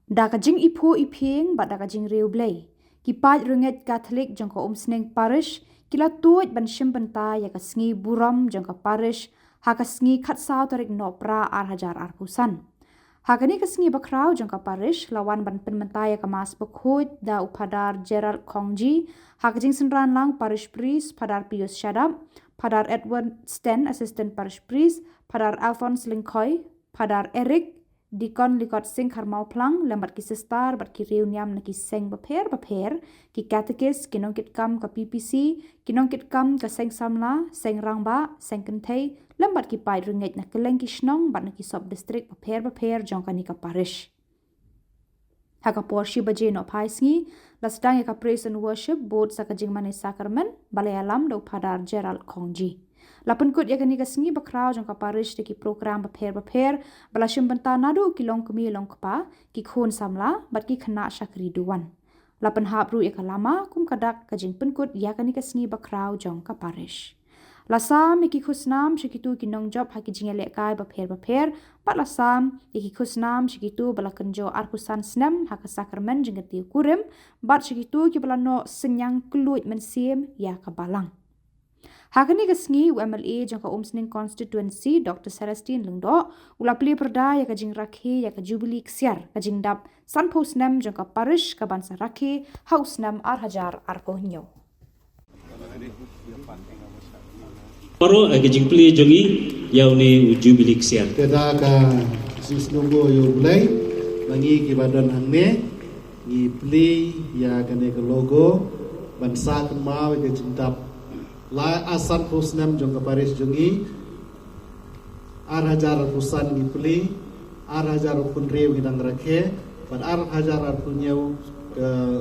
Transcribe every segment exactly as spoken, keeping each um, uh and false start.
Da ka jingiphuh iphieng bad da ka jingriewblei, ki paid riewngeit Katholik jong ka Umsning Parish ki la tuid ban shim bynta ïa ka sngi burom jong ka Parish ha ka sngi khatsaw tarik Nohprah ar hajar arphew san. Ha kane ka sngi bakhraw jong ka Parish la wan ban pynmynta ïa ka Mass bakhuid da u Phadar Gerald Khongji, ha ka jingsynran lang Parish Priest Phadar Pius Shadap, Phadar Edward Sten, Assistant Parish Priest, Phadar Alphonse Lyngkhoi, Phadar Eric, Deacon Likot Sing Kharmawphlang, lem bad ki sister bad ki riewniam na ki seng bapher bapher, ki katekis, ki nongkitkam ka P P C, ki nongkitkam ka seng samla, seng rangbah, seng kynthei, lem bad ki paid riewngeit na kylleng ki shnong bad na ki sub district bapher bapher jong kane ka Parish. Ha ka por shi baje nohphai sngi, la sdang ïa ka Praise and Worship bud sa ka jingmane Sakramen, ba la ïalam da u Phadar Gerald Khongji. La pynkut ïa kane ka sngi bakhraw jong ka Parish da ki program bapher bapher, ba la shim bynta naduh ki longkmie longkpa, ki khun samla, bad ki khynnah shakri duwan. La pynhap ruh ïa ka lama kum ka dak ka jingpynkut ïa kane ka sngi bakhraw jong ka Parish. La sam ïa ki khusnam sha kito ki nongjop ha ki jingïalehkai bapher bapher, bad la sam ïa ki khusnam sha kito ba la kynjoh arphew san snem ha ka Sakramen Jingkyntiew Kurim, bad sha kito ki ba la noh synñiang kylluid mynsiem ïa ka Balang. Ha kane ka sngi u M L A jong ka Umsning Constituency, Doctor Celestine Lyngdoh, u la plie pyrda ïa ka jingrakhe ïa ka Jubilee Ksiar, ka jingdap sanphew snem jong ka Parish ka ban sa rakhe ha u snem ar hajar arphew hynñiew. Baroh, eh, ka jingplie jong ngi ïa une u Jubilee Ksiar. Te da ka jingsngewnguh ïa U Blei, ma ngi ki ba don hangne, ngi plie ïa kane ka logo ban sah kynmaw ïa ka jingdap lai ar sanphew snem jong ka Parish jong ngi. Ar hajar arphew san ngi plie, ar hajar arphew hynriew ngi dang rakhe, bad ar hajar arphew hynñiew, eh,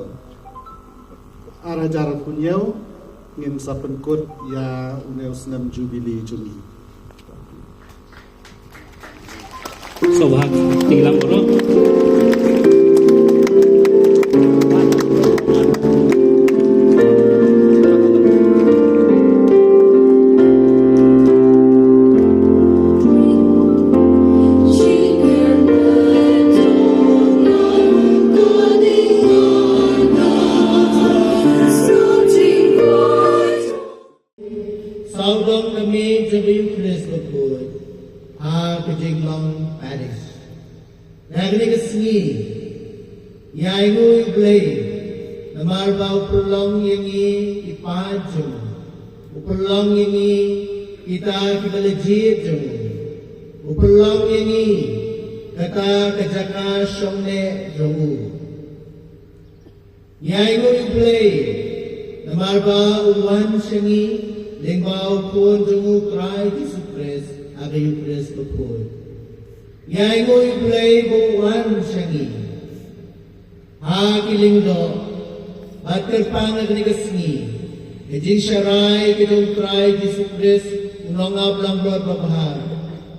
ar hajar arphew hynñiew ngin sa pynkut ïa une u snem Jubilee jong ngi. Sngewbha, tinglang baroh. Sawdong ka miet jong ka Eucharist bakhuid ha ka jinglong parish. Na kane ka sngi, ngi ainguh ïa U Blei namar ba u pynlong ïa ngi ki paid jong u, u pynlong ïa ngi kita kiba la jied jong u, u pynlong ïa ngi kata ka jaka shongneh jong u. Ngi ainguh ïa U Blei namar ba u wan sha ngi lyngba u Khun jong u Trai Jisu Khrist ha ka Eucharist bakhuid. Ngi ainguh ïa U Blei ba u wan sha ngi ha ki lyngdoh, bad kyrpang ha kane ka sngi, ka jingsharai ka jong u Trai Jisu Khrist u nongap langbrot babha,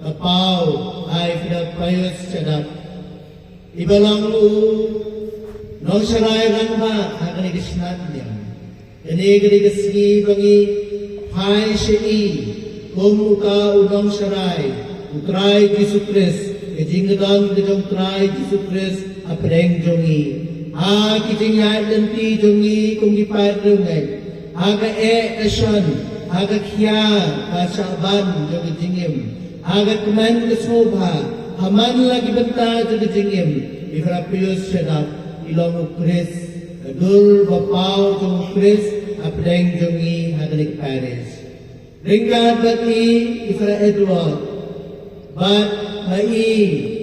ka paw Father Pius Shadap, iba long u nongsharai rangbah ha kane ka shnat niam. Kane ka dei ka sngi ba ngi phai sha i kum uta u nongsharai u Trai Jisu Khrist, ka jingdon ka jong u Trai Jisu Khrist hapdeng jong ngi. Ha ki jingïaid lynti jong ngi kum ki paid riewngeit, ha ka eh ka shon, ha ka khia ka shah ban jong ka jingim, ha ka kmen ka sngewbha, ha man la ki bynta jong ka jingim, i Father Pius Shadap i long u Khrist, ka dur ba paw jong u Khrist hapdeng jong ngi ha kane ka parish. Ryngkat bad i, i Father Edward, bad ma i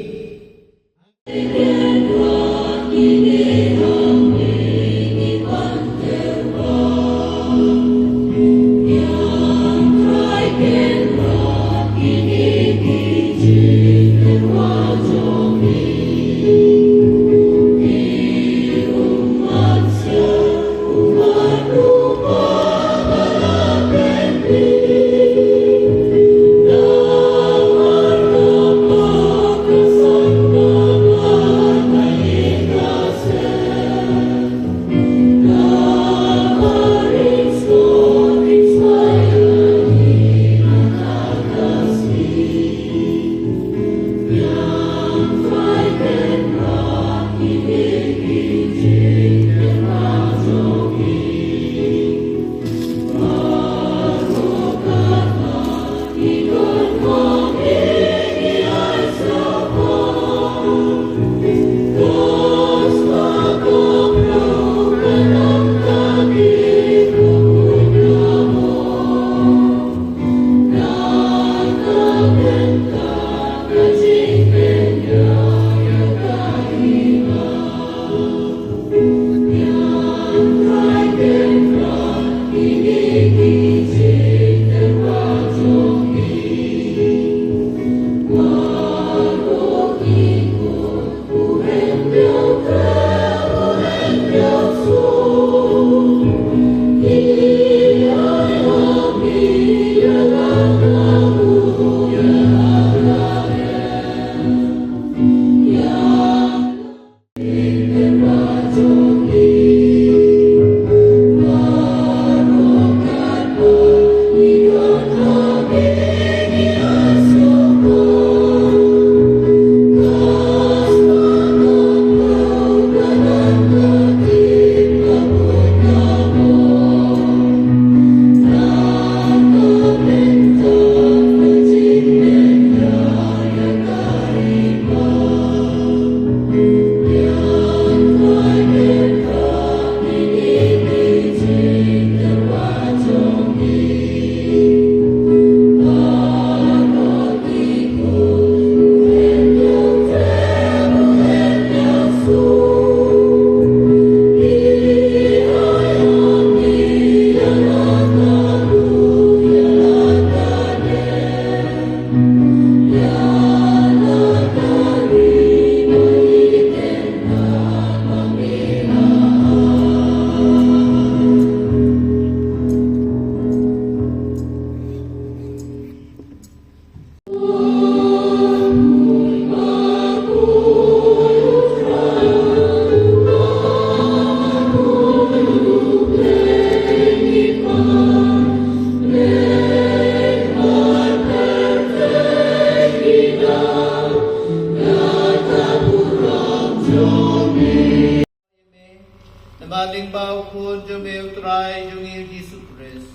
Namar lyngba u Khun jong me u Trai jong ngi u Jisu Khrist,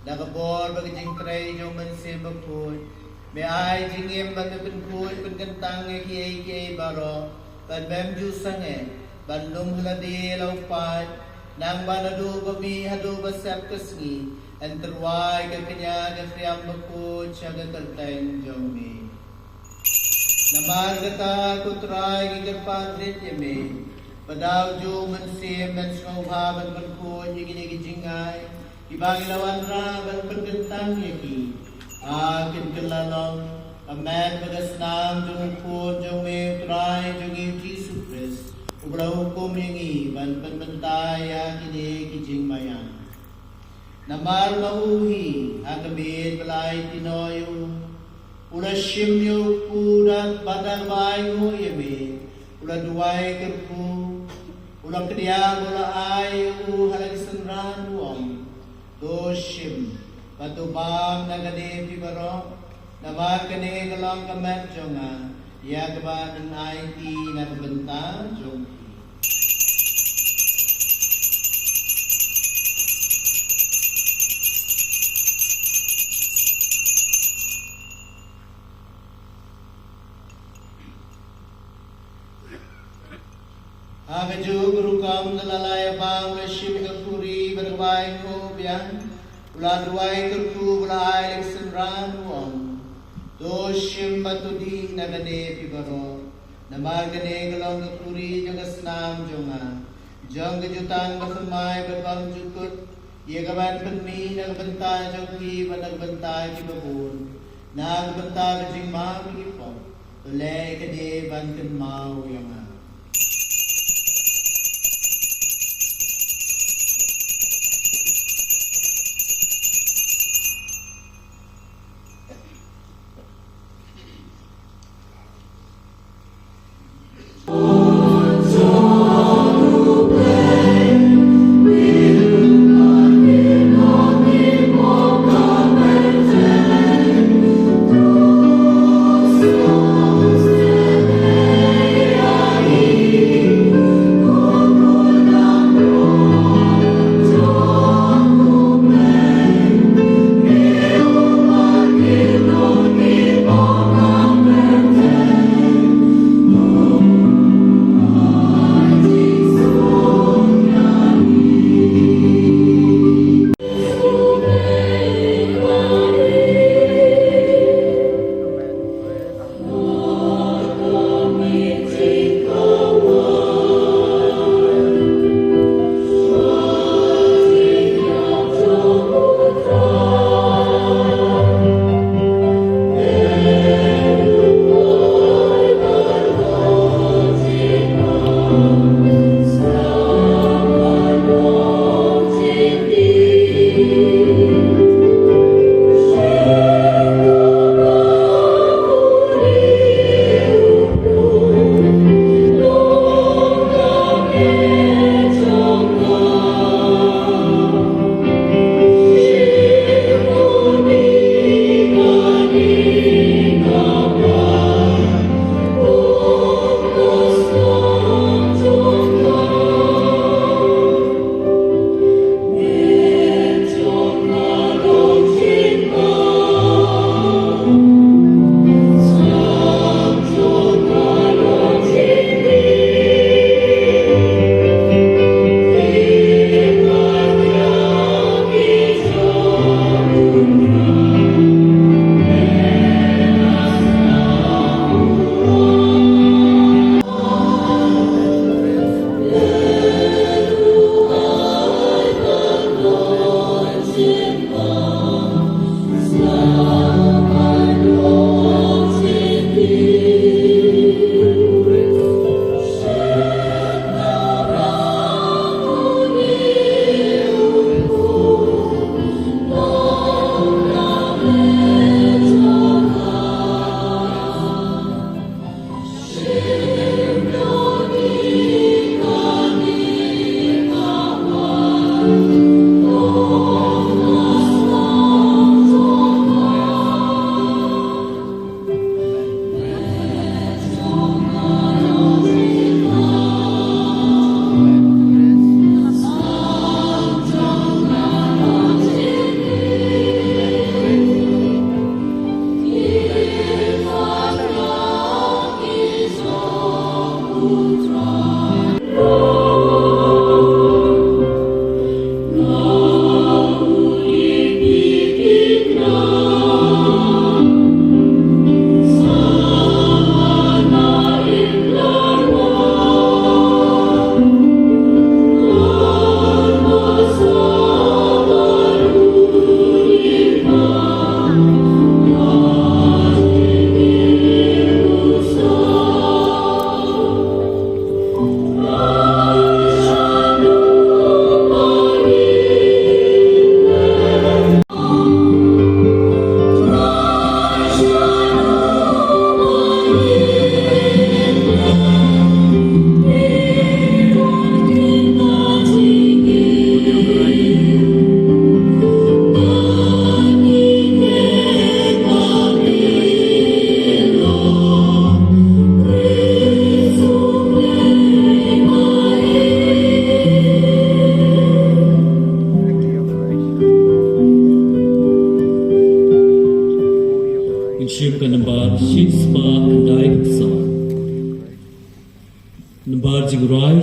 da ka bor bad ka jingtrei jong u Mynsiem Bakhuid, me ai jingim bad me pynkhuid pynkyntang ïa kiei kiei baroh, bad mem ju sangeh ban lum ha lade la u paid, nangba naduh ba mih haduh ba sep ka sngi, yn tyrwa ïa ka kñia ka khriam bakhuid sha ka kyrteng jong me. Namar kata ko Trai, ngi kyrpad rit ïa me ba da u Mynsiem men sngewbha ban pynkhuid ïa kine ki jingai kiba ngi la wanrah ban pynkyntang ïa ki, ba kin kylla long ka met bad ka snam jong u Khun jong me u Trai jong ngi u Jisu Khrist, uba la hukum ïa ngi ban pynbynta ïa kine ki jingmaïan. Namar ma u hi, ha ka miet ba la aiti noh ïa u, u la shim ïa u kpu da bad da kaba ainguh ïa me, u la duwai kyrkhu, u la kdiah bad u la ai ïa u ha la ki synran, u ong: To shim bad to bam na kane phi baroh, namar kane ka long ka met jong nga, ïa kaba ngan aiti na ka bynta jong phi. Ha kajuh ka rukom, da la ïa bam, u la shim ïa ka khuri bad kaba ainguh biang, u la duwai kyrkhu bad u la ai la ki synran, u ong: To shim bad to dih na kane phi baroh, namar kane ka long ka khuri jong ka snam jong nga, jong ka jutang bathymmai bad bymjukut, ïa kaban pynmih na ka bynta jong phi bad na ka bynta kiba bun, na ka bynta ka jingmap ïa ki pop. To leh ïa kane ban kynmaw ïa nga.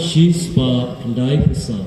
Shi spah khyndai phew saw.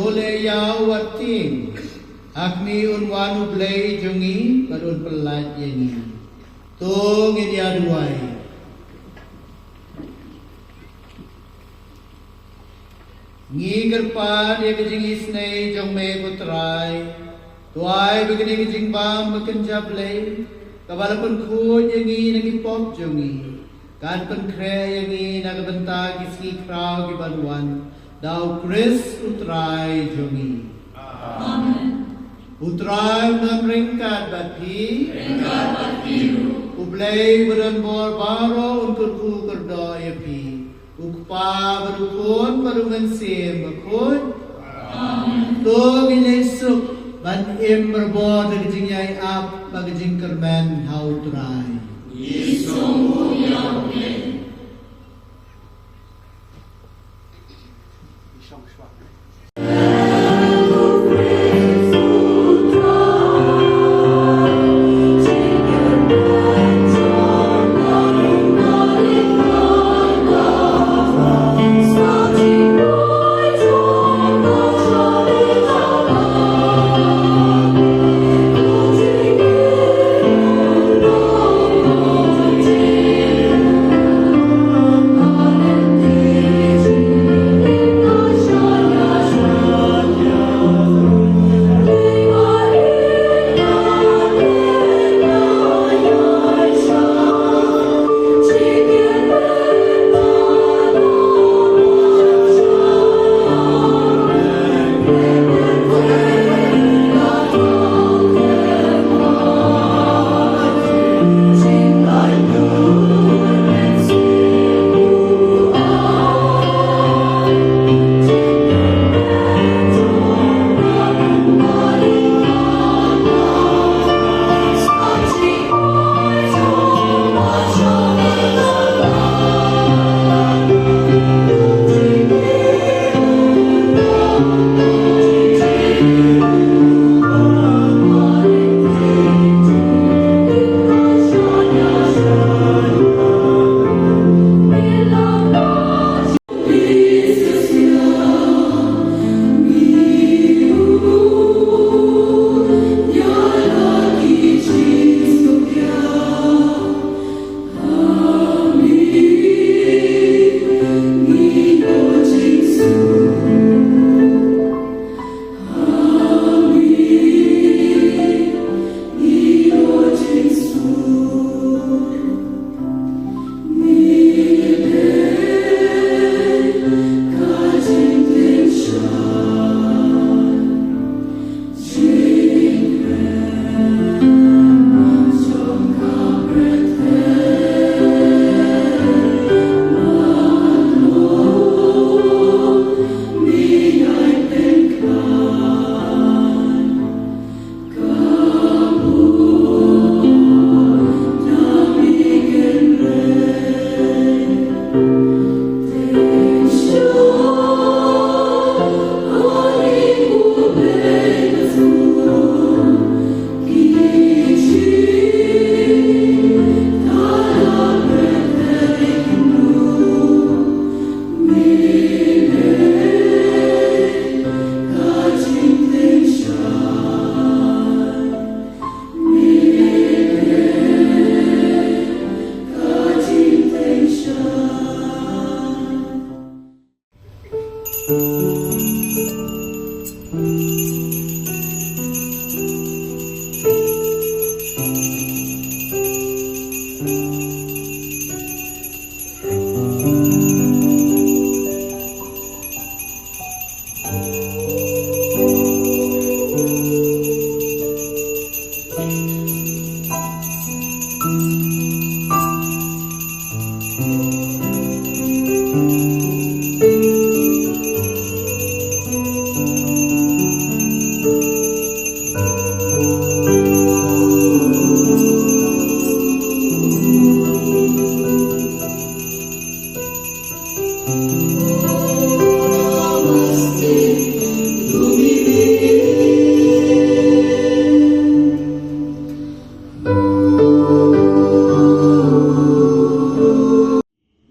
Bad ïa u wat tieng, ha khmih un wan u Blei jong ngi bad un pyllait ïa ngi. To ngin ïa duwai. Ngi kyrpad ïa ka jingisynei jong me ko Trai. To ai ba kane ka jingbam ba kynja Blei, kaba la pynkhuid ïa ngi na ki pop jong ngi, kan pynkhreh ïa ngi na ka bynta ki sngi khraw ki ban wan, da u Khrist u Trai jong ngi. Amen. U Trai un don ryngkat bad phi. Ryngkat bad phi ruh. U Blei ba don bor baroh un kyrkhu kyrdoh ïa phi. U Kpa bad u Khun bad u Mynsiem Bakhuid. Amen. To ngin ïasuk ban im barabor da ka jingïaid ap bad ka jingkyrmen ha u Trai. Ngi sngewbha ïa u Blei.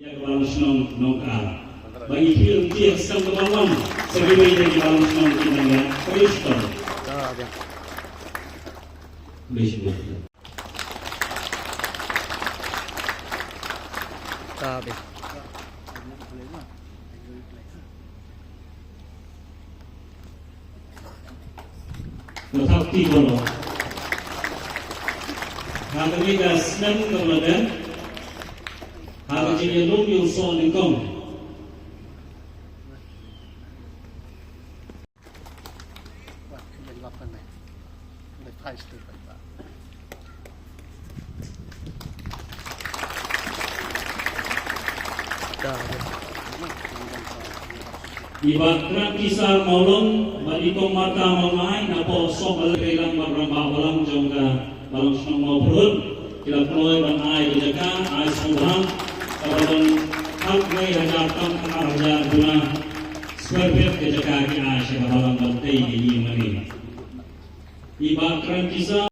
Ïa ka balang shnong Nongkra. Ba ngi phi lynti ha ka snem kaba wan sa kiwei de ki balang shnong ki nang ïa. Khublei shibun. Khublei shibun. Nga thap kti baroh. Ha kane ka snem kaba la dep, ha ka jingïalum ïa u soh nyngkong. I Bah Kyrpad Kisa Mawlong bad i Kong Martha Mawngai na pdeng soh ba la dei lang bad rangbah balang jong ka balang shnong Mawpyrhut ki la pynlong ban ai ka jaka, ai sngewbha kaba don khatwei hajar tang ar hajar duna. Perfect ka jaka ki ai sha ka balang ban tei ka ïing mane. I Bah Kren Kisa